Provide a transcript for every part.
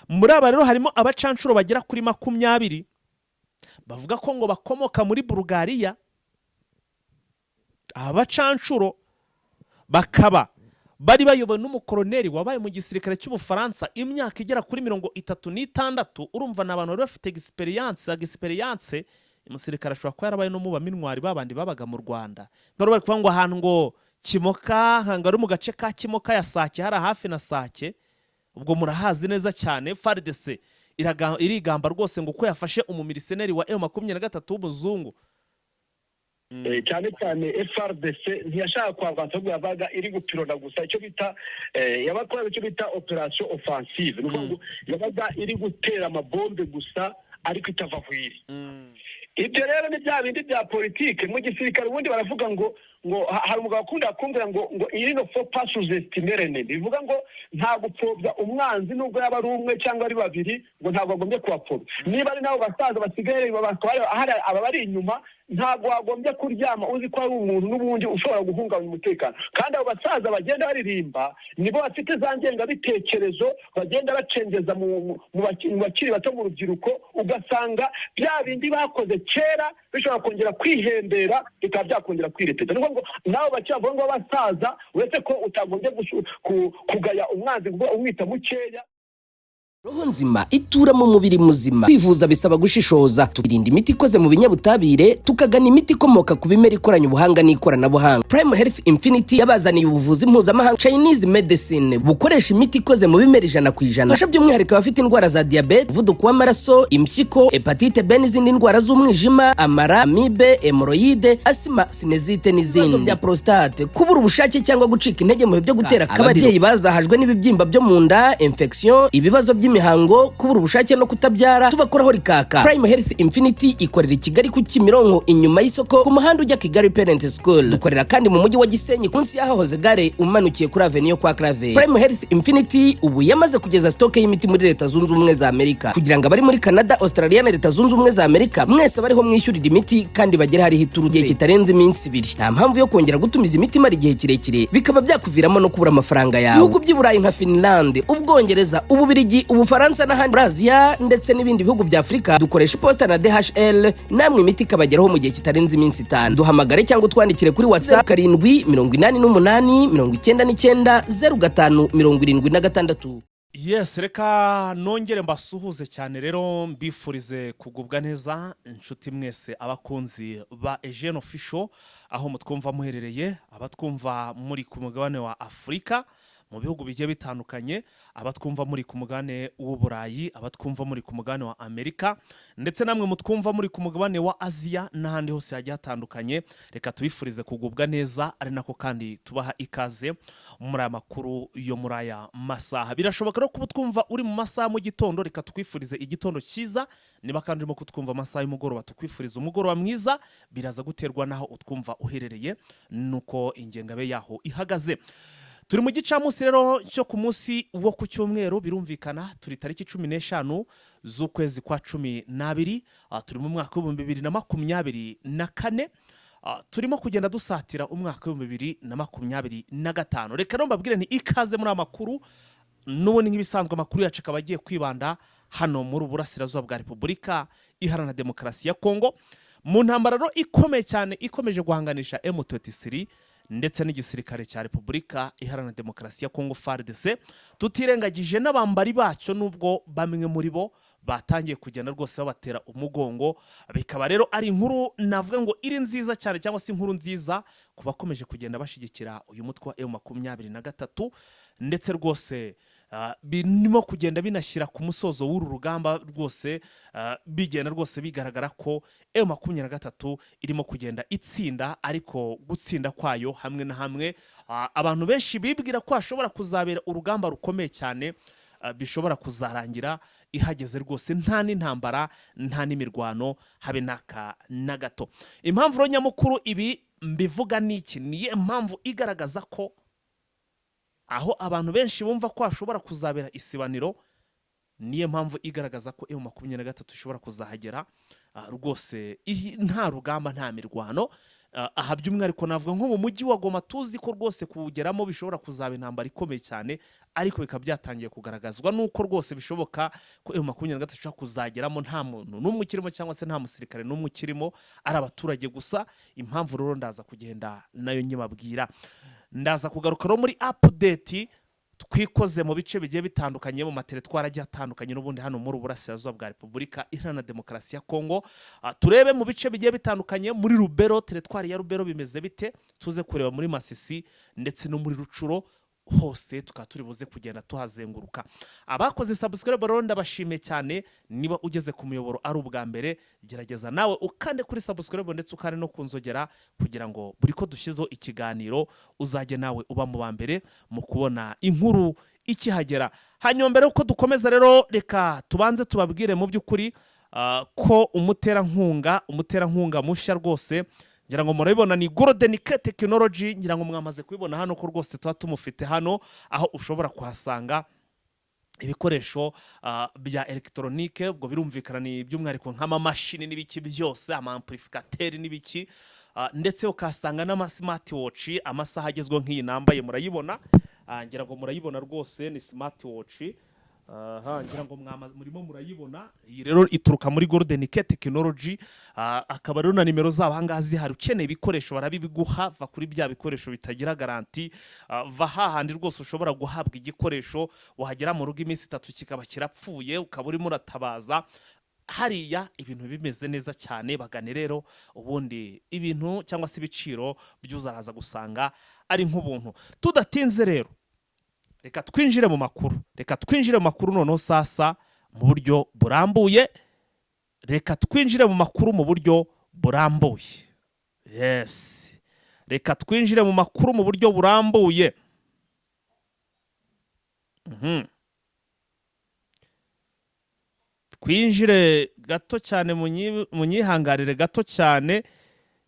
Muri aba rero harimo abacanshuro bagera kuri 20 bavuga ko ngo bakomoka muri Bulugariya. Aba bacanshuro bakaba bari bayobowe n'umukoroneri wabaye mu gisirikare cy'Ubufaransa imyaka igera kuri 36. Urumva ni abantu bari bafite expérience. Umusirikare ashobora kuba yarabaye no mu baminwari babandi babaga mu Rwanda. Bari bari kuvuga ngo ahantu ngo Kimoka, ngo ari mu gace ka Kimoka ya Sake, hari hafi na Sake, ubwo murahazi neza cyane. FARDC irigamba rwose ngo ko yafashe umumercenaire wa M23 w'umuzungu. Cyane cyane FARDC ntiyashaka kwavansa, ahubwo yabaga iri gupirona gusa, icyo bita yabakoraga icyo bita opération offensive. Ni ukuvuga ngo yabaga iri gutera amabombe gusa ariko itava aho iri. Ibyo rero ni bya bindi bya politike mu gisirikare. Ubundi baravuga ngo hari umugabo akunda kumbwira ngo il ne faut pas sous-estimer l'ennemi. Bivuga ngo nta gupfobya umwanzi, nubwo yaba ari umwe cyangwa ari babiri, ngo ntabwo agombye kubapfobya. Niba ari nabo basaza basigaye bakaba hari aba bari inyuma, ntabwo wagombye kuryama uzi ko hari umuntu n'ubundi ushobora guhungabanya umutekano. Kandi abo basaza bagenda baririmba nibo bafite za ngengabitekerezo bagenda bacengeza mu bakiri bato, mu rubyiruko, ugasanga bya bindi bakoze kera bishobora kongera kwihembera, bikaba byakongera kwirepeta. Ni ukuvuga ngo nabo bakiri bavuga ngo abasaza, uretse ko utagombye kugaya umwanzi ngo umwita mukeya. Roho nzima itura mu mubiri muzima. Kwivuza bisaba gushishoza, tukirinda imiti ikoze mu binyabutabire, tukagana imiti ikomoka ku bimera ikoranye ubuhanga n'ikoranabuhanga. Prime Health Infinity yabazaniye ubuvuzi mpuzamahanga, Chinese medicine, bukoresha imiti ikoze mu bimera 100%. Fasha by'umwihariko abafite indwara za diyabete, umuvuduko w'amaraso, impyiko, hépatite B n'izindi ndwara z'umwijima, amara, amibe, hémorroïdes, asima, sinusite n'izindi, ibibazo bya prostate, kubura ubushake cyangwa gucika intege mu bihe byo gutera akabariro, ababyeyi bazahajwe n'ibibyimba byo mu nda, infection, ibibazo by'imihango, kubura ubushake no kutabyara, tubakoraho rikaka. Prime Health Infinity ikorera i Kigali ku Kimironko, inyuma y'isoko, ku muhanda ujya Kigali Parent School. Dukorera kandi mu mujyi wa Gisenyi, munsi y'ahahoze gare, umanukiye kuri avenue yo kwa Claver. Prime Health Infinity ubu yamaze kugeza stock y'imiti muri Leta Zunze Ubumwe za Amerika, kugira ngo abari muri Canada, Australia na Leta Zunze Ubumwe za Amerika mwese bariho mwishyurira imiti kandi bagere hariho iturutse igihe kitarenze iminsi 2. Nta mpamvu yo kongera gutumiza imiti imara igihe kirekire, bikaba byakuviramo no kubura amafaranga yawe. Ibihugu by'i Burayi nka Finland, Ubwongereza, Ububirigi, Ubufaransa n'ahandi muri Aziya ndetse n'ibindi bihugu bya Afurika, dukoresha iposita na DHL, namwe imiti ikabageraho mu gihe kitarenze iminsi 5. Duhamagare cyangwa utwandikire kuri WhatsApp: 788 99 05 76. Yes, reka nongere mbasuhuze cyane rero, mbifurize kugubwa neza, inshuti mwese abakunzi ba Eugene Official, aho mutwumva muherereye, abatwumva muri ku mugabane wa Afurika mu bihugu bigiye bitandukanye, abatwumva muri ku mugabane w'Uburayi, abatwumva muri ku mugabane wa Amerika, ndetse namwe mutwumva muri ku mugabane wa Aziya n'ahandi hose hagiye hatandukanye. Reka tubifurize kugubwa neza, ari nako kandi tubaha ikaze muri aya makuru yo muri aya masaha. Birashoboka no kuba twumva uri mu masaha mu gitondo, reka tukwifurize igitondo cyiza. Niba kandi urimo kutwumva amasaha y'umugoroba, tukwifuriza umugoroba mwiza. Biraza guterwa n'aho utwumva uherereye nuko ingengabe yaho ihagaze. Turi mu gicamunsi rero cyo ku munsi wo ku cyumweru, birumvikana turi tariki 15 z'ukwezi kwa 12, turi mu mwaka w'2024. Turimo kugenda dusatira umwaka w'2025. Reka rero mbabwire ni ikaze muri aya makuru n'ubundi nk'ibisanzwe. Amakuru yacu akaba agiye kwibanda hano muri Uburasirazuba bwa Repubulika Iharanira Demokarasi ya Kongo, mu ntambara rero ikomeye cyane ikomeje guhanganisha M23 ndetse n'igisirikare cya Repubulika Iharanira Demokarasi ya Kongo, FARDC, tutirengagije n'abambari bacyo, nubwo bamwe muri bo batangiye kugenda rwose babatera umugongo. Bikaba rero ari inkuru navuga ngo iri nziza cyane, cyangwa se inkuru nziza ku bakomeje kugenda bashyigikira uyu mutwe wa M23, ndetse rwose birimo kugenda binashyira ku musozo w'uru rugamba rwose, bigenda rwose bigaragara ko M23 irimo kugenda itsinda. Ariko gutsinda kwayo hamwe na hamwe, abantu benshi bibwira ko hashobora kuzabera urugamba rukomeye cyane, bishobora kuzarangira ihageze rwose nta n'intambara, nta n'imirwano, habe n'aka na gato. Impamvu rero nyamukuru ibi mbivuga ni iki? Niyo mpamvu igaragaza ko aho abantu benshi bumva ko hashobora kuzabera isibaniro, niyo mpamvu igaragaza ko M23 ishobora kuzahagera rwose nta rugamba, nta mirwano. Aha by'umwihariko navuga nko mu mujyi wa Goma, tuzi ko rwose kuwugeramo bishobora kuzaba intambara ikomeye cyane, ariko bikaba byatangiye kugaragazwa nuko rwose bishoboka ko M23 ishobora kuzageramo nta muntu n'umwe ukirimo, cyangwa se nta musirikare n'umwe ukirimo, ari abaturage gusa. Impamvu rero ndaza kugenda nayo nyibabwira. Ndaza kugaruka rero muri update twikoze mu bice bigiye bitandukanye, mu materitwari agiye atandukanye n'ubundi hano muri Uburasirazuba bwa Repubulika Iharanira Demokarasi ya Kongo. Turebe mu bice bigiye bitandukanye, muri Rubero, teritwari ya Rubero bimeze bite, tuze kureba muri Masisi ndetse no muri Rucuro hose, tukaba turi buze kugenda tuhazenguruka. Abakoze subscribe rero ndabashimiye cyane. Niba ugeze ku muyoboro ari ubwa mbere, gerageza nawe ukande kuri subscribe ndetse ukande no kunzogera, kugira ngo buri ko dushyizeho ikiganiro uzajye nawe uba mu ba mbere mu kubona inkuru ikihagera. Hanyuma mbere yuko dukomeza rero, reka tubanze tubabwire mu by'ukuri ko umuterankunga mushya rwose, ngira ngo murabibona, ni Golden K Technology. Ngira ngo mwamaze kubibona hano ko rwose tuba tumufite hano, aho ushobora kuhasanga ibikoresho bya elegitoronike. Ubwo birumvikana ni by'umwihariko nk'amamashini n'ibiki byose, ama amplificateur n'ibiki, ndetse ukahasanga n'ama smart watch, amasaha agezweho nk'iyi nambaye murayibona. Ngira ngo murayibona rwose, ni smart watch. Aha ngira ngo murimo murayibona. Iyi rero ituruka muri Golden K Technology. Akaba rero na nimero zabo ahangaha zihari. Ukeneye ibikoresho barabibiguha. Va kuri bya bikoresho bitagira garantie, va hahandi rwose ushobora guhabwa igikoresho, wahagera mu rugo iminsi 3 kikaba kirapfuye, ukaba urimo uratabaza. Hariya ibintu bimeze neza cyane. Bagane rero, ubundi ibintu cyangwa se ibiciro by'uzaraza gusanga ari nk'ubuntu. Tudatinze rero, reka twinjire mu makuru. Reka twinjire mu makuru noneho sasa mu buryo burambuye. Reka twinjire mu makuru mu buryo burambuye. Yes, reka twinjire mu makuru mu buryo burambuye. Twinjire gato cyane, munyihanganire gato cyane,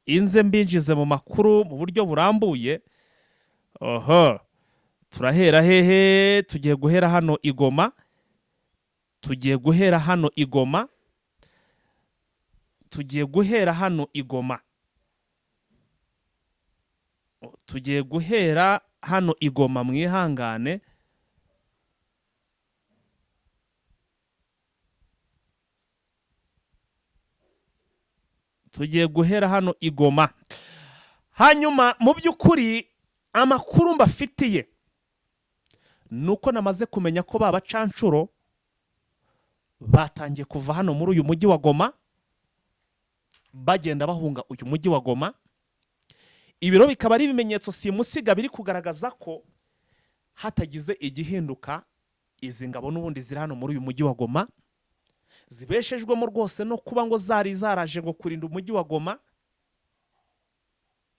inze mbinjize mu makuru mu buryo burambuye. Oho, turahera hehe? Tugiye guhera hano i Goma. Tugiye guhera hano i Goma. Tugiye guhera hano i Goma. Tugiye guhera hano i Goma, mwihangane. Tugiye guhera hano i Goma. Hanyuma mu by'ukuri amakuru mbafitiye ni uko namaze kumenya ko ba bacanshuro batangiye kuva hano muri uyu mujyi wa Goma, bagenda bahunga uyu mujyi wa Goma. Ibiro bikaba ari ibimenyetso simusiga biri kugaragaza ko hatagize igihinduka, izi ngabo n'ubundi ziri hano muri uyu mujyi wa Goma zibeshejwemo rwose no kuba ngo zari zaraje ngo kurinda umujyi wa Goma,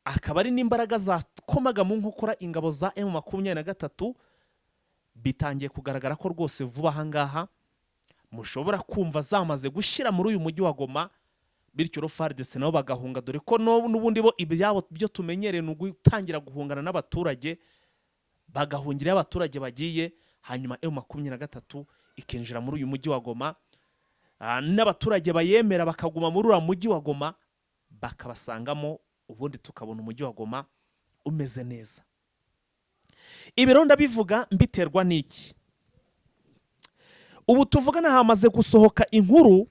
akaba ari n'imbaraga zakomaga mu nkokora ingabo za M23. Bitangiye kugaragara ko rwose vuba aha ngaha mushobora kumva zamaze gushyira muri uyu mujyi wa Goma, bityo rero FARDC nabo bagahunga, dore ko n'ubundi bo ibyabo byo tumenyereye ni ugutangira guhungana n'abaturage, bagahungira iyo abaturage bagiye, hanyuma M23 ikinjira muri uyu mujyi wa Goma, n'abaturage bayemera bakaguma muri uriya mujyi wa Goma, bakabasangamo, ubundi tukabona umujyi wa Goma umeze neza. Ibi rero ndabivuga mbiterwa n'iki? Ubu tuvugana hamaze gusohoka inkuru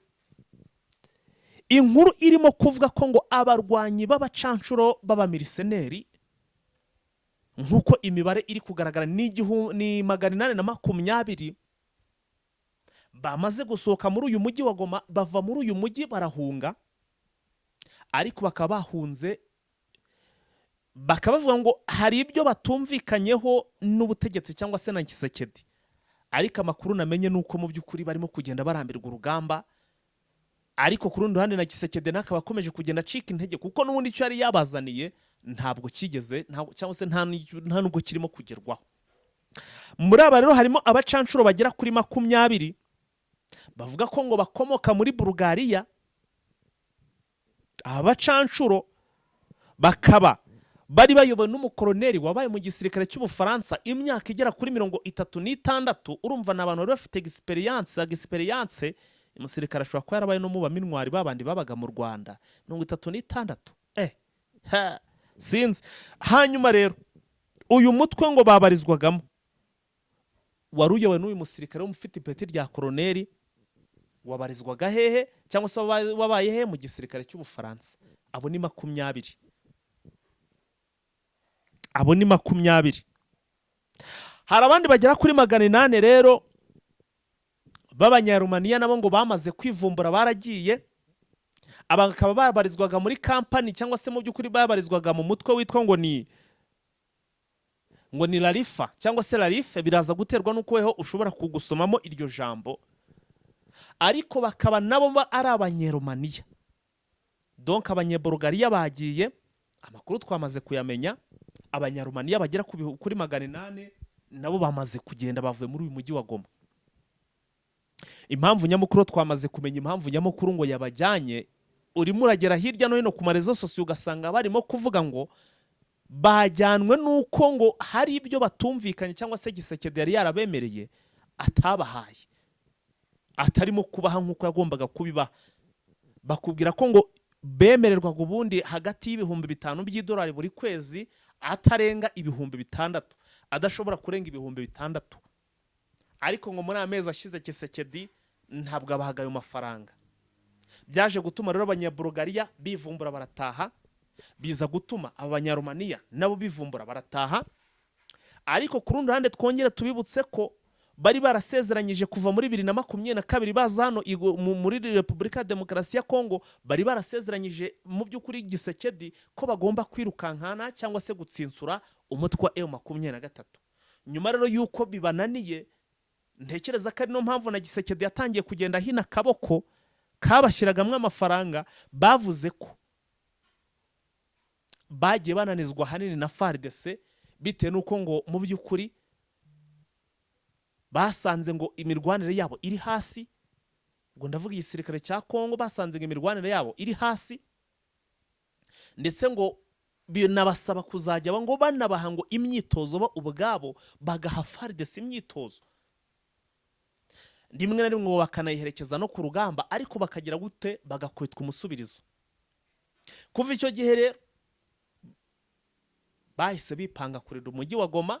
irimo kuvuga ko ngo abarwanyi b'abacanshuro b'abamiriseneri, nk'uko imibare iri kugaragara ni 820, bamaze gusohoka muri uyu mujyi wa Goma, bava muri uyu mujyi barahunga, ariko bakaba bahunze bakaba bavuga ngo hari ibyo batumvikanyeho n'ubutegetsi cyangwa se na Tshisekedi. Ariko amakuru namenye ni uko mu by'ukuri barimo kugenda barambirwa urugamba, ariko ku rundi ruhande na Tshisekedi nawe akaba akomeje kugenda acika intege, kuko n'ubundi icyo yari yabazaniye ntabwo kigeze, cyangwa se nta nubwo kirimo kugerwaho. Muri aba rero harimo abacanshuro bagera kuri 20 bavuga ko ngo bakomoka muri Bulugariya. Aba bacanshuro bakaba bari bayobowe n'umukoroneri wabaye mu gisirikare cy'Ubufaransa imyaka igera kuri 36. Urumva ni abantu bari bafite experience. Umusirikare ashobora kuba yarabaye no mu baminwari babandi babaga mu Rwanda 36. Ha, sinzi. Hanyuma rero uyu mutwe ngo babarizwagamo wari uyobowe n'uyu musirikare ufite ipeti rya koroneri, wabarizwaga hehe cyangwa se wabaye he mu gisirikare cy'Ubufaransa. Abo ni 20, abo ni 20. Hari abandi bagera kuri 800 rero b'Abanyarumaniya, nabo ngo bamaze kwivumbura, baragiye. Aba bakaba babarizwaga muri kampani, cyangwa se mu by'ukuri babarizwaga mu mutwe witwa ngo ni Larifa cyangwa se Larife, biraza guterwa n'uko weho ushobora kugusomamo iryo jambo, ariko bakaba nabo ari Abanyeromaniya. Donc Abanyeborogariya bagiye, amakuru twamaze kuyamenya. Abanyarumaniya bagera kuri 800 nabo bamaze kugenda, bavuye muri uyu mujyi wa Goma. Impamvu nyamukuru twamaze kumenya, impamvu nyamukuru ngo yabajyanye, urimo uragera hirya no hino ku ma réseaux sociaux ugasanga barimo kuvuga ngo bajyanwe n'uko ngo hari ibyo batumvikanye, cyangwa se Tshisekedi yari yarabemereye atabahaye, atarimo kubaha nk'uko yagombaga kubibaha. Bakubwira ko ngo bemererwaga ubundi hagati y'5,000 by'idolari buri kwezi, atarenga 6,000, adashobora kurenga 6,000, ariko ngo muri aya mezi ashize Tshisekedi ntabwo abahaga ayo mafaranga. Byaje gutuma rero Abanyaburugariya bivumbura barataha, biza gutuma Abanyarumaniya nabo bivumbura barataha. Ariko ku rundi ruhande twongere tubibutse ko bari barasezeranyije kuva muri 2022 baza hano muri Repubulika ya Demokarasi ya Kongo, bari barasezeranyije mu by'ukuri Tshisekedi ko bagomba kwirukankana cyangwa se gutsinsura umutwe wa M23. Nyuma rero y'uko bibananiye, ntekereza ko ari no mpamvu na Tshisekedi yatangiye kugenda ahina akaboko kabashyiragamo amafaranga. Bavuze ko bagiye bananizwa ahanini na FARDC, bitewe n'uko ngo mu by'ukuri basanze ngo imirwanire yabo iri hasi. Ngo ndavuga igisirikare cya Kongo, basanze ngo imirwanire yabo iri hasi, ndetse ngo binabasaba kuzajya ngo banabaha ngo imyitozo, bo ubwabo bagaha FARDC imyitozo, rimwe na rimwe ngo bakanayiherekeza no ku rugamba, ariko bakagira gute? Bagakubitwa umusubirizo. Kuva icyo gihe rero bahise bipanga kurinda umujyi wa Goma,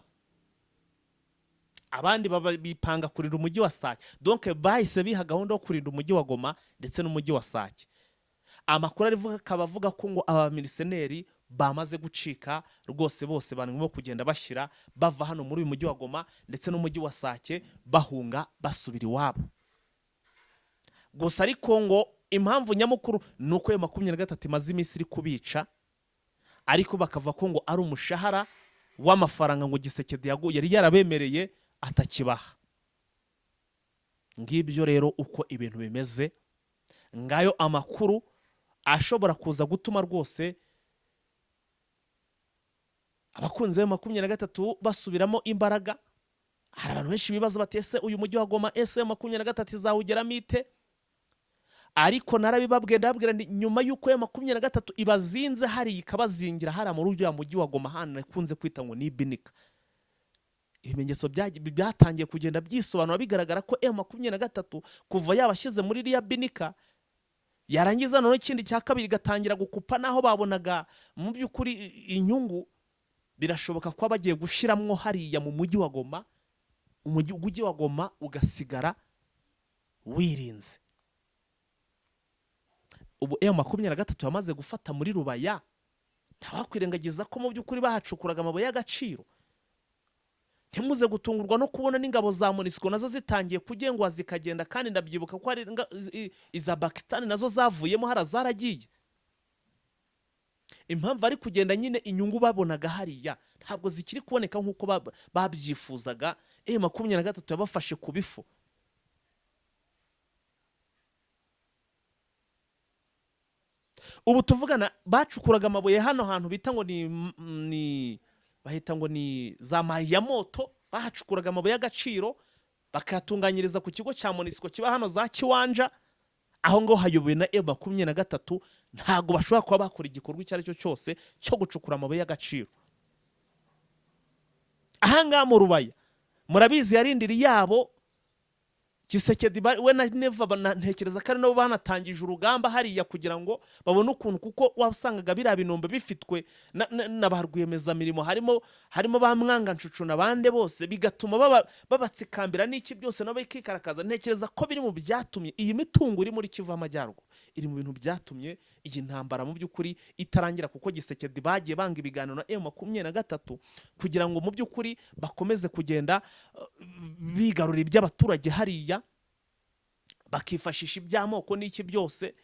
abandi bipanga kurinda umujyi wa Sake. Donc bahise biha gahunda yo kurinda umujyi wa Goma ndetse n'umujyi wa Sake. Amakuru arivuga akaba avuga ko ngo aba mercenaires bamaze gucika rwose, bose barimo kugenda bashyira bava hano muri uyu mujyi wa Goma ndetse n'umujyi wa Sake, bahunga basubira iwabo gusa. Ariko ngo impamvu nyamukuru ni uko iyo 23 imaze iminsi iri kubica, ariko bakavuga ko ngo ari umushahara w'amafaranga ngo Tshisekedi yari yarabemereye atakibaha. Ngibyo rero uko ibintu bimeze. Ngayo amakuru ashobora kuza gutuma rwose abakunzi ba 23 basubiramo imbaraga. Hari abantu benshi bibaza bati: "Ese uyu mujyi wa Goma, ese 23 izawugeramo ite?" Ariko narabibabwiye, ndababwira nti nyuma y'uko iyo 23 ibazinze hariya, ikabazingira hariya muri uriya mujyi wa Goma, hano ikunze kwita ngo ni Ibinika, ibimenyetso byatangiye kugenda byisobanura, bigaragara ko M23 kuva yabashyize muri iriya Binika, yarangiza noneho ikindi cya kabiri igatangira gukupa n'aho babonaga mu by'ukuri inyungu, birashoboka kuba bagiye gushyiramo hariya mu mujyi wa Goma, umujyi wa Goma ugasigara wirinze. Ubu M23 yamaze gufata muri Rubaya, ntawakwirengagiza ko mu by'ukuri bahacukuraga amabuye y'agaciro. Ntimuze gutungurwa no kubona n'ingabo za MONUSCO nazo zitangiye kugengwa zikagenda, kandi ndabyibuka ko hari iza Pakisitani nazo zavuyemo, hara zaragiye. Impamvu ari kugenda nyine, inyungu babonaga hariya ntabwo zikiri kuboneka nk'uko babyifuzaga. M23 yabafashe ku bifu. Ubu tuvugana bacukuraga amabuye hano hantu bita ngo ni bahita ngo ni za Mayamoto, bahacukuraga amabuye y'agaciro bakayatunganyiriza ku kigo cya MONUSCO kiba hano za Kiwanja. Aho ngaho hayobowe na M23, ntabwo bashobora kuba bakora igikorwa icyo ari cyo cyose cyo gucukura amabuye y'agaciro. Aha ngaha mu Rubaya murabizi, yarindiri yabo Tshisekedi we na Neva ntekereza ko ari nabo banatangije urugamba hariya kugira ngo babone ukuntu, kuko wasangaga biriya binombe bifitwe na ba rwiyemezamirimo, harimo ba Mwangachuchu n'abandi bose, bigatuma babatsikambira n'iki byose, nabo bikikarakaza. Ntekereza ko biri mu byatumye iyi mitungo iri muri Kivu y'Amajyaruguru, iri mu bintu byatumye iyi ntambara mu by'ukuri itarangira, kuko Tshisekedi bagiye banga ibiganiro na M23 kugira ngo mu by'ukuri bakomeze kugenda bigarurira iby'abaturage hariya, bakifashisha iby'amoko n'iki byose,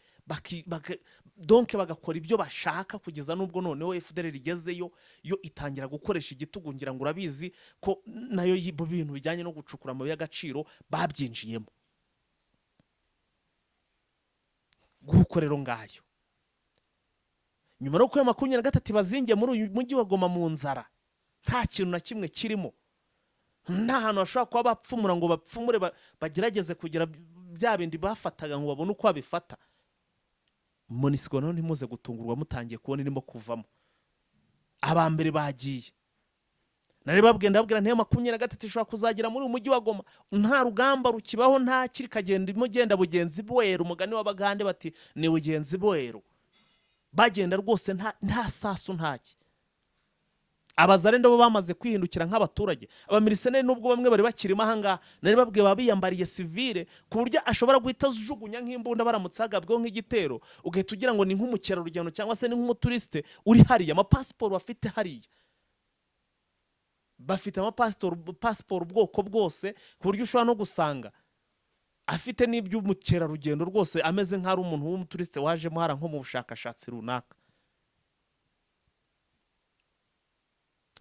donc bagakora ibyo bashaka, kugeza n'ubwo noneho FDLR igezeyo yo itangira gukoresha igitugu. Ngira ngo urabizi ko nayo mu bintu bijyanye no gucukura amabuye y'agaciro babyinjiyemo. Nguko rero ngayo, nyuma yo kuba 23 bazingiye muri uyu mujyi wa Goma mu nzara, nta kintu na kimwe kirimo, nta hantu bashobora kuba bapfumura ngo bapfumure, bagerageze kugira bya bindi bafataga ngo babone uko babifata. MONUSCO naho ntimuze gutungurwa mutangiye kubona irimo kuvamo. Aba mbere bagiye, nari babwiye, ndababwira ntiyo 23 ishobora kuzagera muri uyu mujyi wa Goma nta rugamba rukibaho, nta kiri, kagenda imugenda bugenzi bweru, umugani w'Abagande bati ni bugenzi bweru, bagenda rwose nta sasu ntaki. Abazarendo bo bamaze kwihindukira nk'abaturage. Abamiriseneri nubwo bamwe bari bakirimo ahangaha, nari babwiye, baba biyambariye sivile ku buryo ashobora guhita ajugunya nk'imbunda baramutse hagabweho nk'igitero, ugahita ugira ngo ni nk'umukerarugendo cyangwa se ni nk'umuturisite uri hariya. Amapasiporo bafite hariya, bafite amapasiporo, pasiporo ubwoko bwose, ku buryo ushobora no gusanga afite n'iby'umukerarugendo rwose, ameze nk'aho ari umuntu w'umuturisite wajemo hariya nko mu bushakashatsi runaka.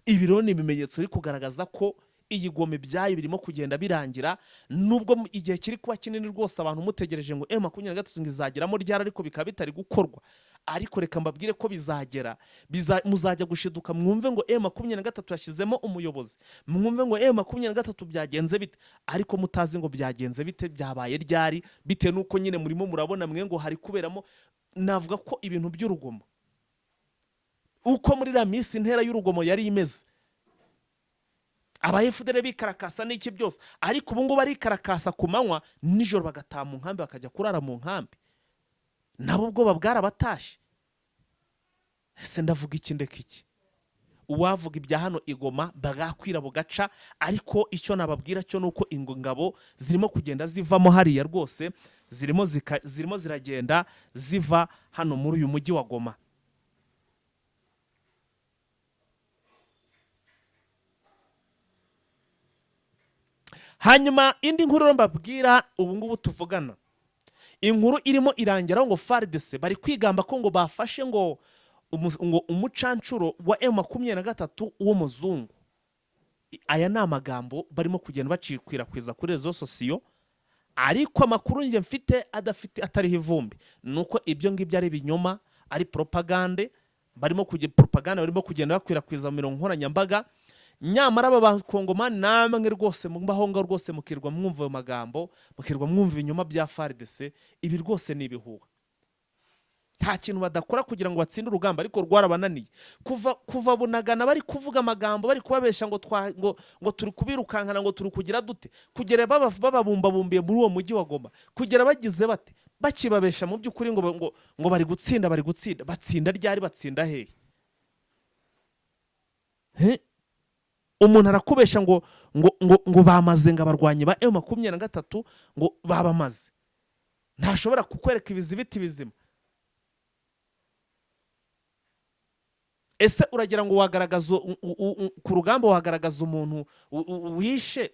Ibi rero ni ibimenyetso biri kugaragaza ko iyi Goma ibyayo birimo kugenda birangira, nubwo igihe kiri kuba kinini rwose abantu mutegereje ngo M23 ngo izageramo ryari, ariko bikaba bitari gukorwa. Ariko reka mbabwire ko bizagera, muzajya gushiduka mwumve ngo M23 yashyizemo umuyobozi, mwumve ngo M23 byagenze bite, ariko mutazi ngo byagenze bite, byabaye ryari, bitewe n'uko nyine murimo murabona mwe ngo hari kuberamo, navuga ko ibintu by'urugomo, uko muri iriya minsi intera y'urugomo yari imeze, aba FDLR bikarakasa n'iki byose, ariko ubu ngubu barikarakasa ku manywa, nijoro bagataha mu nkambi, bakajya kurara mu nkambi, nabo ubwoba bwarabatashe. Ese ndavuga iki ndeka iki? Uwavuga ibya hano i Goma bwakwira bugaca, ariko icyo nababwira cyo ni uko ingabo zirimo kugenda zivamo hariya rwose, zirimo ziragenda ziva hano muri uyu mujyi wa Goma. Hanyuma indi nkuru rero mbabwira ubu ngubu tuvugana, inkuru irimo irangira ngo FARDC bari kwigamba ko ngo bafashe ngo umucancuro wa M23 w'umuzungu. Aya ni amagambo barimo kugenda bacikwirakwiza kuri réseaux sociaux, ariko amakuru njye mfite adafite atariho ivumbi nuko ibyo ngibyo ari ibinyoma, ari propagande barimo kujya, propaganda barimo kugenda bakwirakwiza mu mirongo nkoranyambaga. Nyamara aba bakongomani namwe rwose mbaho ngaho rwose mukirwa mwumva ayo magambo, mukirwa mwumva ibinyoma bya FARDC, ibi rwose ni ibihuha. Nta kintu badakora kugira ngo batsinde urugamba, ariko rwarabananiye. Kuva Bunagana bari kuvuga amagambo, bari kubabesha ngo turi kubirukankana, ngo turi kugira dute, kugera bababumbabumbiye muri uwo mujyi wa Goma, kugera bagize bate, bakibabesha mu by'ukuri ngo bari gutsinda, bari gutsinda, batsinda ryari, batsinda hehe? He? Umuntu arakubesha ngo bamaze, ngo abarwanyi ba M23 ngo babamaze, ntashobora kukwereka ibizibiti bizima. Ese uragira ngo wagaragaza ku rugamba, wagaragaza umuntu wishe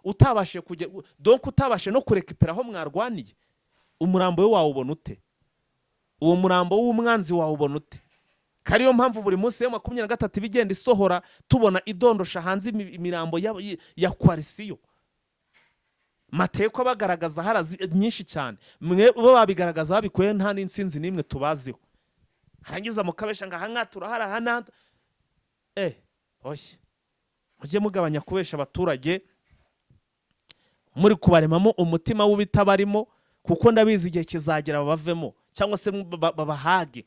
utabashe kujya, donc utabashe no kurekipera aho mwarwaniye? Umurambo we wawubona ute? Uwo murambo w'umwanzi wawubona ute? Kariyo mpamvu buri munsi ya 23 ibigenda isohora, tubona idondosha hanze imirambo ya coalition. Mateko bagaragaza harazi nyinshi cyane, mwe bo babigaragaza babikuye, nta n'insinzi n'imwe tubaziho. Harangiza mukabesha ngo aha ngaha turahari, aha n'aha. Oya, mujye mugabanya kubesha abaturage, muri kubaremamo umutima w'ibitabarimo, kuko ndabizi igihe kizagera babavemo cyangwa se babahage.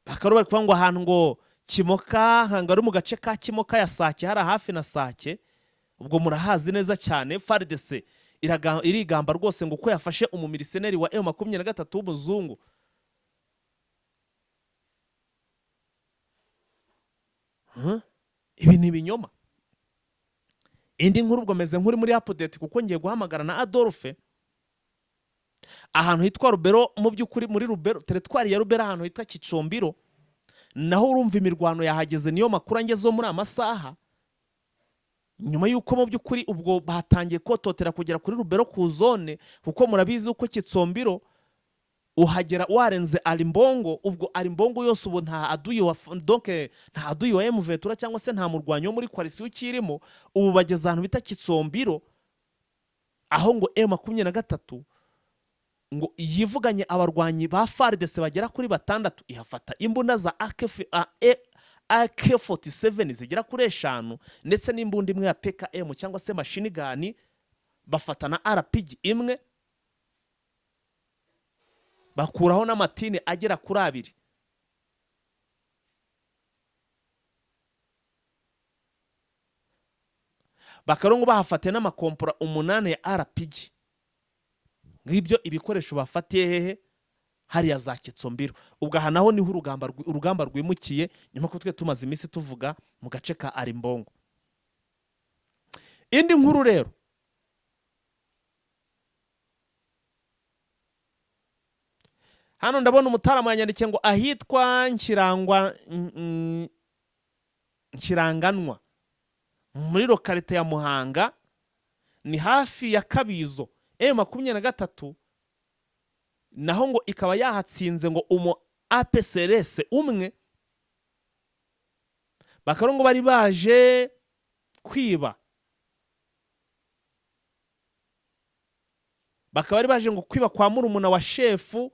Bakaba bari kuvuga ngo ahantu ngo Kimoka, ngo ari mu gace ka Kimoka ya Sake, hari hafi na Sake, ubwo murahazi neza cyane. FARDC Irigamba rwose ngo uko yafashe umumiriseneri wa M23 w'umuzungu. Huh? Ibi ni ibinyoma. Indi nkuru ubwo meze nk'uri muri update, kuko ngiye guhamagara na Adolphe ahantu hitwa Rubero. Mu by'ukuri muri Rubero, teritwari ya Rubero, ahantu hitwa Kicombiro, naho urumva imirwano yahageze. Niyo makuru angezeho muri amasaha, nyuma y'uko mu by'ukuri ubwo batangiye kototera kugera kuri Rubero ku zone, kuko murabizi uko Kitsombiro uhagera warenze Arimbongo. Ubwo Arimbongo yose ubu nta aduyi wa, donc nta aduyi wa M23 cyangwa se nta murwanyi wo muri coalition ukirimo. Ubu bageze ahantu bita Kitsombiro, aho ngo M23 ngo yivuganye abarwanyi ba FARDC bagera kuri 6, ihafata imbunda za AK47 zigera kuri 5, ndetse n'imbunda imwe ya PKM cyangwa se machine gun, bafata na RPG imwe, bakuraho n'amatini agera kuri 2. Bakarongo bahafatiye n'amakompora 8 ya RPG. Ngibyo ibikoresho bafatiye hehe? Hariya za Kitsombiro. Ubwo aha naho niho urugamba rwimukiye, nyuma ko twe tumaze iminsi tuvuga mu gace ka Arimbongo. Indi nkuru rero, hano ndabona umutaramu yanyandikiye ngo ahitwa Nkiranganwa muri lokalite ya Muhanga, ni hafi ya Kabizo, M23 naho ngo ikaba yahatsinze ngo umu APCRS umwe, bakaba ngo bari baje kwiba, bakaba bari baje ngo kwiba kwa murumuna wa shefu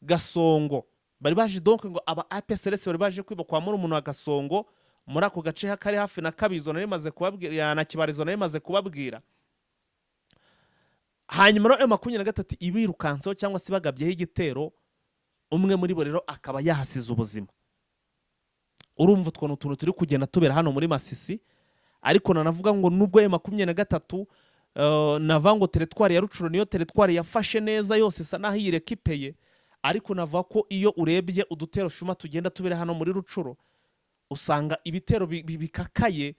Gasongo. Bari baje donc ngo aba APCRS bari baje kwiba kwa murumuna wa Gasongo muri ako gace kari hafi na Kabizo nari maze kubabwira, na Kibarizo nari maze kubabwira. Hanyuma rero M23 ibirukanseho cyangwa se bagabyeho igitero, umwe muri bo rero akaba yahasize ubuzima. Urumva utwo tuntu turi kugenda tubera hano muri Masisi. Ariko nanavuga ngo nubwo M23 nava ngo teritwari ya Rucuro niyo teritwari yafashe neza yose, isa naho iyirekipeye, ariko navuga ko iyo urebye udutero shuma tugenda tubera hano muri Rucuro, usanga ibitero bikakaye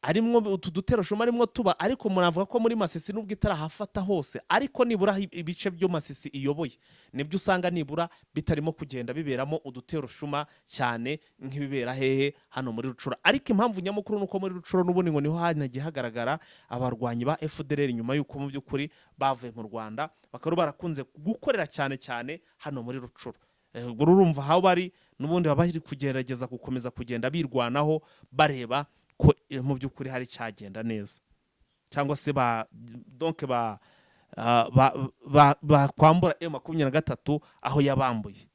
arimwo utu dutero shuma arimwo tuba. Ariko muravuga ko muri Masisi nubwo itarahafata hose, ariko nibura ibice byo Masisi iyoboye nibyo usanga nibura bitarimo kugenda biberamo udutero shuma cyane nk'ibibera hehe? Hano muri Rucuro. Ariko impamvu nyamukuru nuko muri Rucuro n'ubundi ngo niho hanagiye hagaragara abarwanyi ba FDLR nyuma y'uko mu by'ukuri bavuye mu Rwanda, bakaba barakunze gukorera cyane cyane hano muri Rucuro. Ubwo urumva aho bari n'ubundi baba bari kugerageza gukomeza kugenda birwanaho, bareba ko mu by'ukuri hari cyagenda neza, cyangwa se ba donc ba bakwambura M23 aho yabambuye.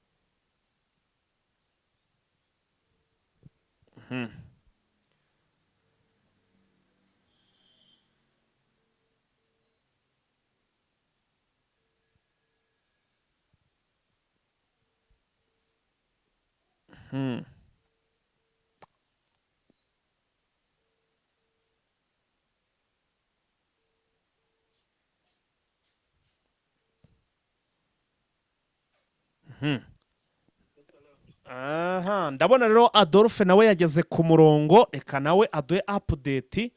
Aha ndabona rero Adolphe nawe yageze ku murongo, reka nawe aduhe update,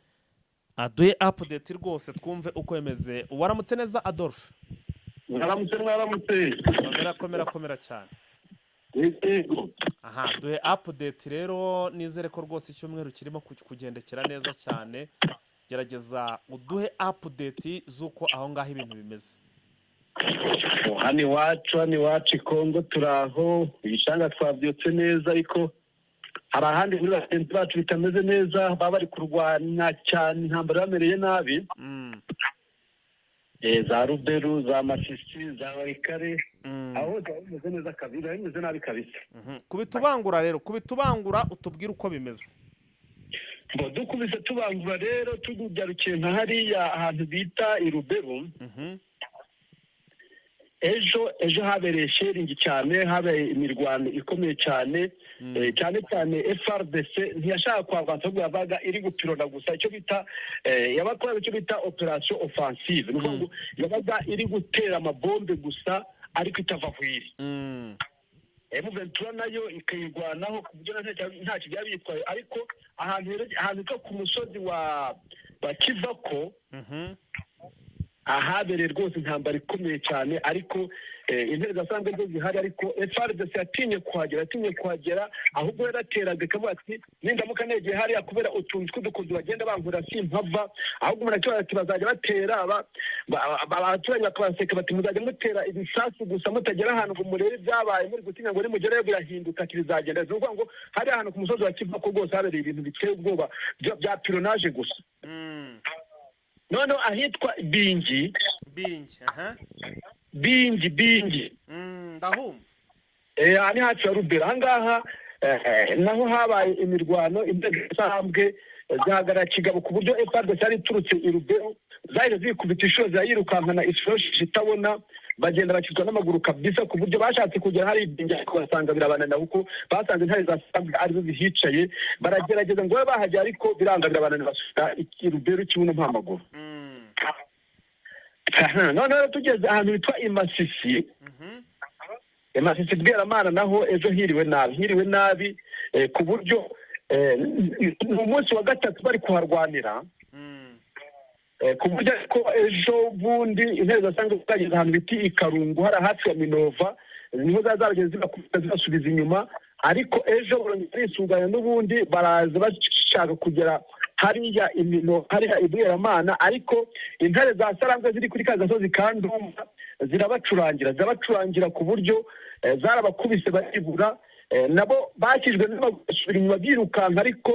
aduhe update rwose twumve uko bimeze. Waramutse neza Adolphe? Mwaramutse, mwaramutse. Komera, komera, komera cyane. Yego. Aha duhe update rero, nizere ko rwose icyumweru kirimo kugendekera neza cyane. Gerageza uduhe update z'uko aho ngaho ibintu bimeze. Hano iwacu, hano iwacu i Kongo turaho, ibishanga twabyutse neza, ariko hari ahandi muri bagenzi bacu bitameze neza, baba bari kurwana cyane, intambara bamereye nabi. Za Ruberu, za Masisi, za Warikare, aho hose biba bimeze neza kabisa, biba bimeze nabi kabisa. Kubita ubangura rero, kubita ubangura utubwire uko bimeze. Ngo dukubise tubangura rero, tugarukiye nka hariya ahantu bita i Ruberu. Ejo habereye shelling cyane, habereye imirwano ikomeye cyane, cyane cyane FARDC ntiyashaka kwavansa, ahubwo yabaga iri gupirona gusa, icyo bita yabakoraga icyo bita opération offensive. Ni ukuvuga ngo yabaga iri gutera amabombe gusa ariko itava aho iri. M23 nayo ikayirwanaho ku buryo ntacyo byaba bitwaye, ariko ahantu hitwa ku musozi wa Kivako ahabereye rwose intambara ikomeye cyane, ariko intare zasanzwe zo zihari, ariko FARDC yatinye kuhagera, ahubwo yarateraga ikavuga ati: "Nindamuka negeye hariya, kubera utuntu tw'udukozi bagenda bankura simpava." Ahubwo umuntu akibaza ati: "Bazajya batera abaturage bakabaseka bati: 'Muzajya mutera ibisasu gusa mutagera ahantu ngo murebe ibyabaye, muri gutinya ngo nimugereyo birahinduka,' ati bizagenda." Ni ukuvuga ngo hariya ahantu ku musozi wa Kivako rwose habereye ibintu biteye ubwoba bya pilonnage gusa. Noneho ahitwa Bingi. Bingi, aha. Bingi, Bingi. Ndahumva. Aha ni hafi ya Rubero. Ahangaha naho habaye imirwano, inzego z'intambwe zihagarara kigabo, ku buryo FARDC yari iturutse i Rubero zahise zikubita inshuro, zirayirukankana isoroshi itabona, bagenda bakizwa n'amaguru kabisa, ku buryo bashatse kugera hari Ibingi ariko basanga birabananira, kuko basanze intare za Sambwe arizo zihicaye. Baragerageza ngo babe bahagera ariko biranga, birabananira, basubira i Rubero kibuno mpamaguru. Noneho tugeze ahantu hitwa i Masisi, i Masisi Bweramana, naho ejo hiriwe nabi, ku buryo ni umunsi wa gatatu bari kuharwanira, ku buryo ko ejo bundi intare zasanga zageze ahantu bita i Karungu, hari hafi ya Minova, niho zaba zarageze zibakubita zibasubiza inyuma. Ariko ejo barongera barisuganya n'ubundi, baraza bashaka kugera hariya imino hariya i Bweramana, ariko intare za Sarambwe ziri kuri ka gasozi ka Ndumba zirabacurangira ku buryo zarabakubise baribura. Nabo bakijwe basubira inyuma birukanka, ariko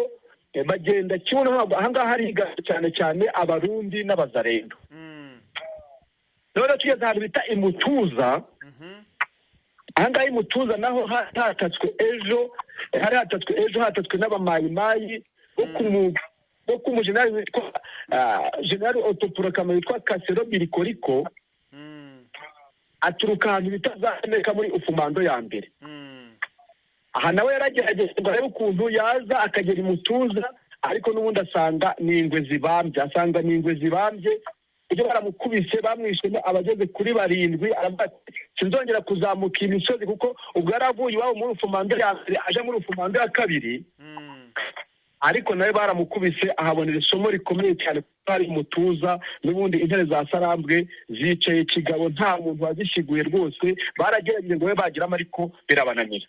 bagenda kibuno. Ntabwo ahangaha hariga cyane cyane Abarundi n'Abazarendo. Noneho tugeze ahantu bita Imutuza. Ahangaha Imutuza naho hatatswe ejo, hari hatatswe ejo, hatatswe n'abamayimayi bo ku mujenerali witwa generali autoproclamé witwa Kasero Birikoriko, aturuka ahantu bita za Amerika muri Ufumando ya mbere. Aha nawe yaragerageje ngo arebe ukuntu yaza akagera Imutuza, ariko n'ubundi asanga ni ingwe zibambye, asanga ni ingwe zibambye. Ibyo baramukubise, bamwishemo abageze kuri barindwi. Aravuga ati: "Sinzongera kuzamuka iyi misozi," kuko ubwo yari avuye iwabo muri Ufumando ya mbere aje muri Ufumando ya kabiri. Ariko nawe baramukubise, ahabonera isomo rikomeye cyane, kuko hari Umutuza n'ubundi intare za Sarambwe zicaye kigabo, nta muntu wazishiguye rwose. Baragerageje ngo babe bagiramo ariko birabananira.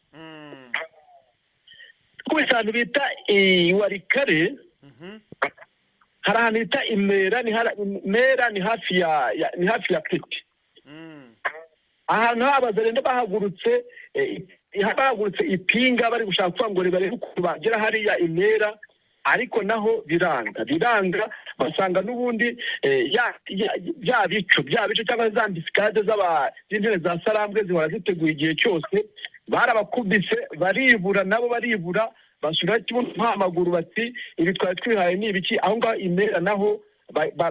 Kubise ahantu bita Iwarikare, hari ahantu bita Imera, Mera ni hafi ya Peti. Ahantu habazarenda bahagurutse ipinga bari gushaka kuvuga ngo barebe ukuntu bagera hariya Imera, ariko naho biranga, basanga n'ubundi bya bico cyangwa za embuscade z'intare za Sarambwe zihora ziteguye igihe cyose. Barabakubise baribura, nabo baribura, basubira kibuno mpamaguru, bati: "Ibi twari twihaye ni ibiki?" Aho ngaho Imera naho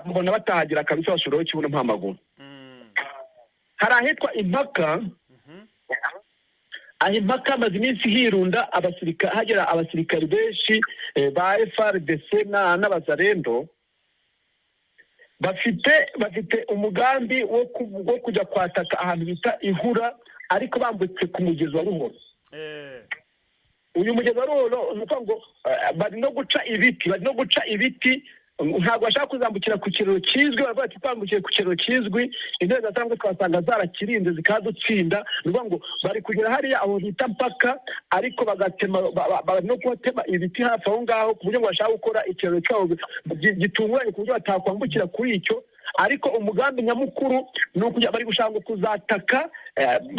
mbona batahagera kabisa, basubiraho kibuno mpamaguru. Hari ahitwa Impaka. Aho Impaka hamaze iminsi hirunda abasirikare, hagera abasirikari benshi ba FARDC n'Abazarendo. Bafite umugambi wo kujya kwataka ahantu bita Ihura, ariko bambutse ku mugezi wa Ruhoro. Uyu mugezi wa Ruhoro, ni ukuvuga ngo bari no guca ibiti. Ntabwo bashaka kuzambukira ku kiraro kizwi. Baravuga ati: "Twambukiye ku kiraro kizwi, intare zasanzwe twasanga zarakirinze zikadutsinda." Ni ukuvuga ngo bari kugera hariya aho bita Mpaka, ariko bagatema bari no kuhatema ibiti hafi aho ngaho, ku buryo ngo bashaka gukora ikiraro cyabo gitunguranye, ku buryo batakwambukira kuri icyo. Ariko umugambi nyamukuru ni ukujya, bari gushaka ngo kuzataka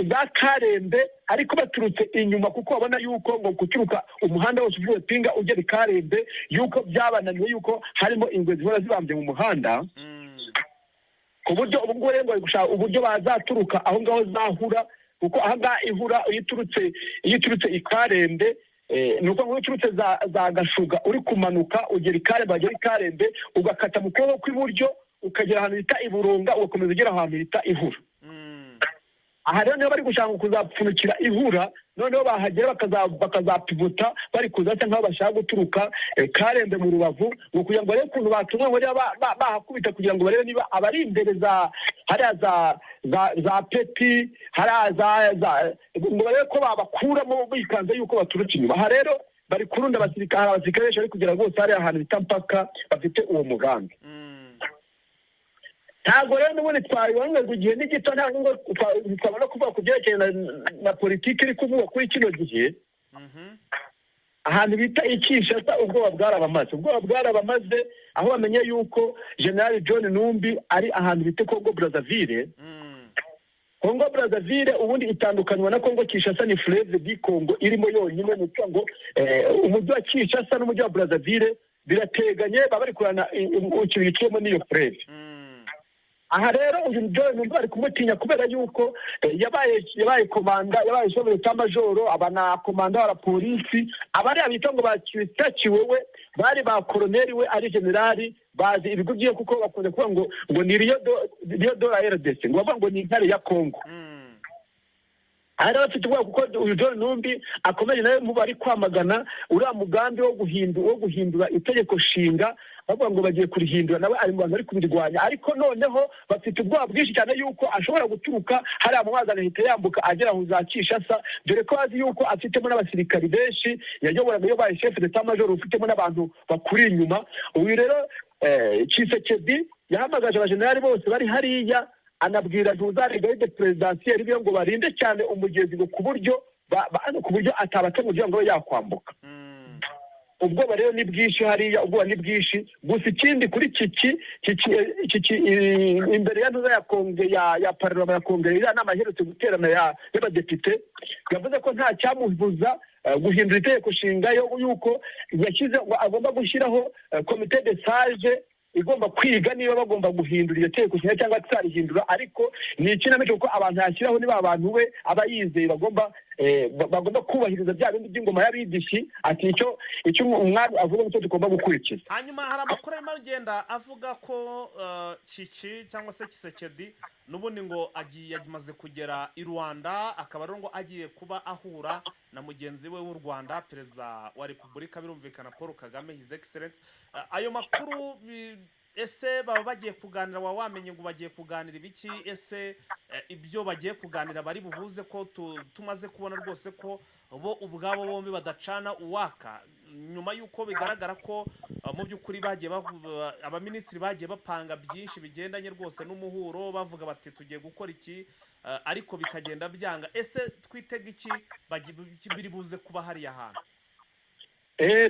za Karembe, ariko baturutse inyuma, kuko babona yuko ngo guturuka umuhanda wose uvuye Pinga ugera i Karembe yuko byabananiwe, yuko harimo ingwe zihora zibambye mu muhanda, ku buryo ubu ngubu rero ngo bari gushaka uburyo bazaturuka aho ngaho zahura, kuko aha ngaha Ihura, iyo uturutse i Karembe, ni ukuvuga ngo iyo uturutse za Gashuga uri kumanuka ugera i Karembe, wagera i Karembe ugakata mu kuboko kw'iburyo, ukagera ahantu bita i Burunga, ugakomeza ugera ahantu bita Ihura. Aha rero niho bari gushaka kuzapfunukira ihura, noneho bahagera bakazapivuta bari kuza basa nk'aho bashaka guturuka Karembe mu Rubavu, ngo kugira ngo barebe ukuntu batumwe ngo niba bahakubita, kugira ngo barebe niba abari imbere za hariya za Peti hariya za ngo barebe ko babakuramo bikanze yuko baturutse inyuma. Aha rero bari kurunda abasirikare, hari abasirikare benshi bari kugera rwose hariya ahantu bita Mpaka, bafite uwo mugambi. Ntabwo rero n'ubundi twabibona ngo igihe ni gito, ntabwo ngo twabona kuvuga ku byerekeye na politiki iri kuvugwa kuri kino gihe. Ahantu bita i Kinshasa ubwoba bwarabamaze, ubwoba bwarabamaze aho bamenye yuko General John Numbi ari ahantu bita Congo Brazzaville. Congo Brazzaville ubundi itandukanywa na Congo Kinshasa ni fleuve du Congo irimo yonyine. Ni ukuvuga ngo umujyi wa Kinshasa n'umujyi wa Brazzaville birateganye, baba bari kurana ikintu giciyemo n'iyo fleuve. Aha rero uyu John Numbi bari kumutinya kubera yuko yabaye commandant, yabaye chef d'état-major, aba na commandant wa polisi. Abariya bita ngo bakitakiwe we bari ba koroneri, we ari generali, bazi ibigo byiwe, kuko bakunda kuvuga ngo ni lion de la RDC, ngo bavuga ngo ni intare ya Congo. Aha rero bafite ubwoba kuko uyu John Numbi akomeje nawe mu bari kwamagana uriya mugambi wo guhindura itegeko nshinga, bavuga ngo bagiye kurihindura, nawe ari mu bantu bari kubirwanya. Ariko noneho bafite ubwoba bwinshi cyane yuko ashobora guturuka hariya mu mazi agahita yambuka agera aho za Kinshasa, dore ko azi yuko afitemo n'abasirikari benshi yayoboraga, yabaye chef d'état major, ufitemo n'abantu bakuri inyuma. Uyu rero Tshisekedi yahamagaje abajenerali bose bari hariya, anabwira ntuzari garde présidentielle biyo ngo barinde cyane umugezi, ngo ku buryo atabatema kugira ngo abe yakwambuka. Ubwoba rero ni bwinshi hariya, ubwoba ni bwinshi. Gusa ikindi kuri Kiki, imbere ya ntuza ya konge ya parlement ya kongere, iriya nama iherutse guterana y'abadepite, yavuze ko nta cyamubuza guhindura itegeko nshinga, yo yuko yashyize ngo agomba gushyiraho comité de sages igomba kwiga niba bagomba guhindura iryo tegeko nshinga cyangwa atarihindura. Ariko ni ikinamico, kuko abantu yashyiraho niba abantu be aba yizeye bagomba kubahiriza bya bindi by'ingoma y'abidishi, ati icyo umwami avuga nicyo tugomba gukurikiza. Hanyuma hari amakuru arimo agenda avuga ko Cici cyangwa se Tshisekedi n'ubundi ngo agiye, amaze kugera i Rwanda, akaba rero ngo agiye kuba ahura na mugenzi we w'u Rwanda, Perezida wa Repubulika birumvikana Paul Kagame, His Excellence. Ayo makuru ese baba bagiye kuganira, waba wamenye ngo bagiye kuganira ibiki? Ese ibyo bagiye kuganira bari buhuze ko tumaze kubona rwose ko bo ubwabo bombi badacana uwaka, nyuma y'uko bigaragara ko mu by'ukuri bagiye abaminisitiri bagiye bapanga byinshi bigendanye rwose n'umuhuro, bavuga bati tugiye gukora iki, ariko bikagenda byanga. Ese twitega iki biri buze kuba hariya hantu?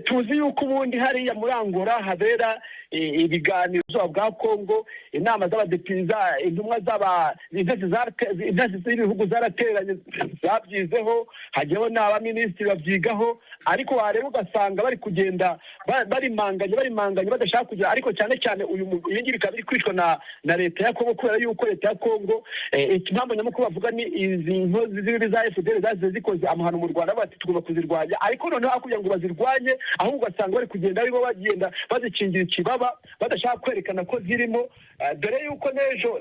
Tuzi yuko ubundi hariya muri Angola habera ibiganiro bwa Kongo, inama z'abadepite, intumwa z'aba intasi z'ibihugu zarateranye, zabyizeho, hajyaho n'abaminisitiri babyigaho, ariko wareba ugasanga bari kugenda barimanganye, barimanganye, badashaka kugira. Ariko cyane cyane uyu iyi ngiyi ikaba iri kwicwa na leta ya Kongo, kubera yuko leta ya Kongo impamvu nyamukuru bavuga ni izi nkozi z'ibibi za FDL zazize zikoze amahano mu Rwanda, bati tugomba kuzirwanya. Ariko noneho aho kugira ngo bazirwanye, ahubwo ugasanga bari kugenda aribo bagenda bazikingira ikibaba, badashaka kwerekana ko zirimo. Dore yuko n'ejo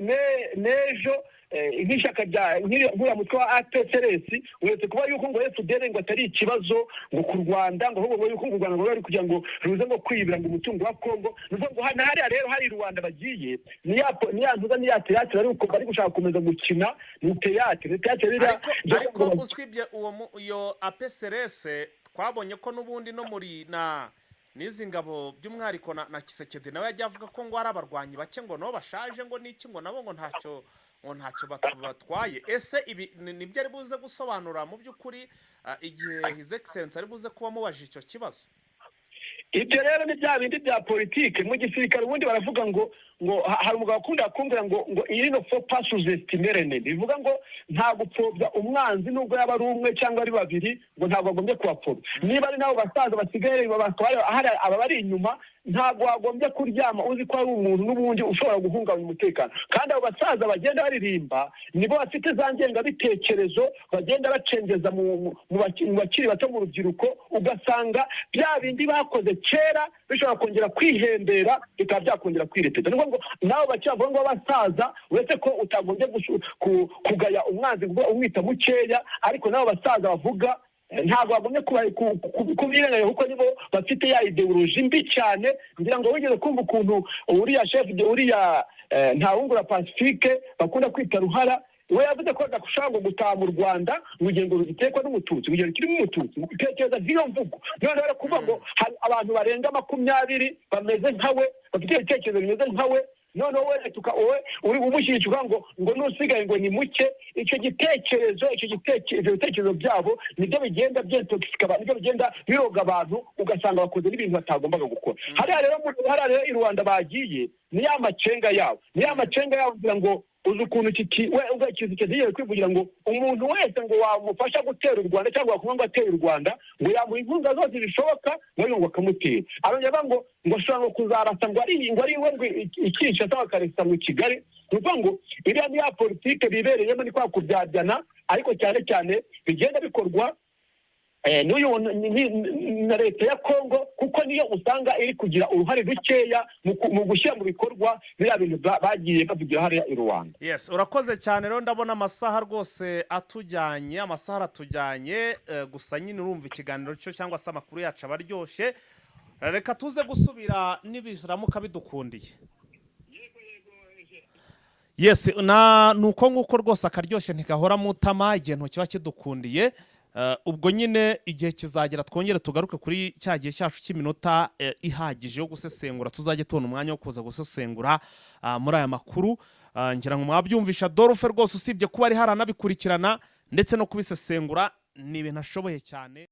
nk'ishyaka rya nk'uriya mutwe wa APCRS uretse kuba yuko ngo FDL ngo atari ikibazo ngo ku Rwanda, ngo ahubwo ngo yuko ngo u Rwanda ngo ruri kugira ngo ruze ngo kwibira ngo umutungo wa Kongo. Ni ukuvuga ngo hano hariya rero hari Rwanda bagiye ni ya ntuza, ni ya théâtre bari gushaka gukomeza gukina, ni théâtre ririya. Ariko usibye uwo iyo APCRS, twabonye ko n'ubundi no muri na n'izi ngabo by'umwihariko na Tshisekedi nawe yagiye avuga ko ngo hari abarwanyi bake, ngo nabo bashaje, ngo n'iki, ngo nabo ngo ntacyo batwaye. Ese ibi nibyo ari buze gusobanura mu by'ukuri igihe His Excellence ari buze kuba amubajije icyo kibazo? Ibyo rero ni bya bindi bya politike mu gisirikare. Ubundi baravuga ngo hari umugabo akunda kumbwira ngo il ne faut pas sous-estimer l'ennemi, bivuga ngo nta gupfobya umwanzi, nubwo yaba ari umwe cyangwa ari babiri, ngo ntabwo agombye kubapfobya. Niba ari nabo basaza basigaye bakaba hari aba bari inyuma, ntabwo wagombye kuryama uzi ko hari umuntu n'ubundi ushobora guhungabanya umutekano. Kandi abo basaza bagenda baririmba nibo bafite za ngengabitekerezo bagenda bacengeza mu bakiri bato, mu rubyiruko, ugasanga bya bindi bakoze kera. Bishobora kongera kwihembera, bikaba byakongera kwirepeta. Ni ukuvuga ngo nawe bacyavuga ngo abasaza, uretse ko utagombye kugaya umwanzi ngo umwita mukeya, ariko nabo basaza bavuga ntabwo bagomye kubirengagiza, kuko nibo bafite ya idéologie mbi cyane. Ngira ngo wigeze kumva ukuntu uriya chef de uriya Ntawungura Pacifique bakunda kwita Ruhara, we yavuze ko adashobora ngo gutaha mu Rwanda ngo igihe ngo gitekwa n'Umututsi, ngo igihe kirimo Umututsi. Utekereza nk'iyo mvugo, noneho rero kuvuga ngo hari abantu barenga 20 bameze nkawe, bafite ibitekerezo bimeze nkawe, noneho wowe wowe uri umushyigikiye ukavuga ngo n'usigaye ngo ni muke. Icyo gitekerezo, ibyo bitekerezo byabo nibyo bigenda byintoxika abantu, nibyo bigenda biroga abantu, ugasanga bakoze n'ibintu batagombaga gukora. Hariya rero i Rwanda bagiye ni ya macenga yabo, ni ya macenga yabo. Kugira ngo uzi ukuntu iki we ubwo ikintu kigiye kwivugira ngo umuntu wese ngo wamufasha gutera u Rwanda cyangwa wakumva ngo ateye u Rwanda, ngo yamuha inkunga zose zishoboka, ngo akamutera. Arongera avuga ngo ashobora ngo kuzarasa ngo ari iwe ngo i Kinshasa, bakaresa mu Kigali. Ni ukuvuga ngo iriya ni ya politike bibereyemo, ni kwa kubyabyana, ariko cyane cyane bigenda bikorwa n'uyu na leta ya Kongo, kuko niyo usanga iri kugira uruhare rukeya mu gushyira mu bikorwa biriya bintu bagiye bavugira hariya i Rwanda. Yes, urakoze cyane. Rero ndabona amasaha rwose atujyanye, amasaha aratujyanye. Gusa nyine urumva ikiganiro cyo cyangwa se amakuru yacu aba aryoshye. Reka tuze gusubira nibiramuka bidukundiye. Yes, na nuko nguko rwose, akaryoshye ntigahora mu itama. Igihe ntokiba kidukundiye, ubwo nyine igihe kizagera twongere tugaruke kuri cya gihe cyacu cy'iminota ihagije yo gusesengura, tuzajye tubona umwanya wo kuza gusesengura muri aya makuru. Ngira ngo mwabyumvisha Adolphe rwose, usibye kuba ari haranabikurikirana ndetse no kubisesengura, ni ibintu ashoboye cyane.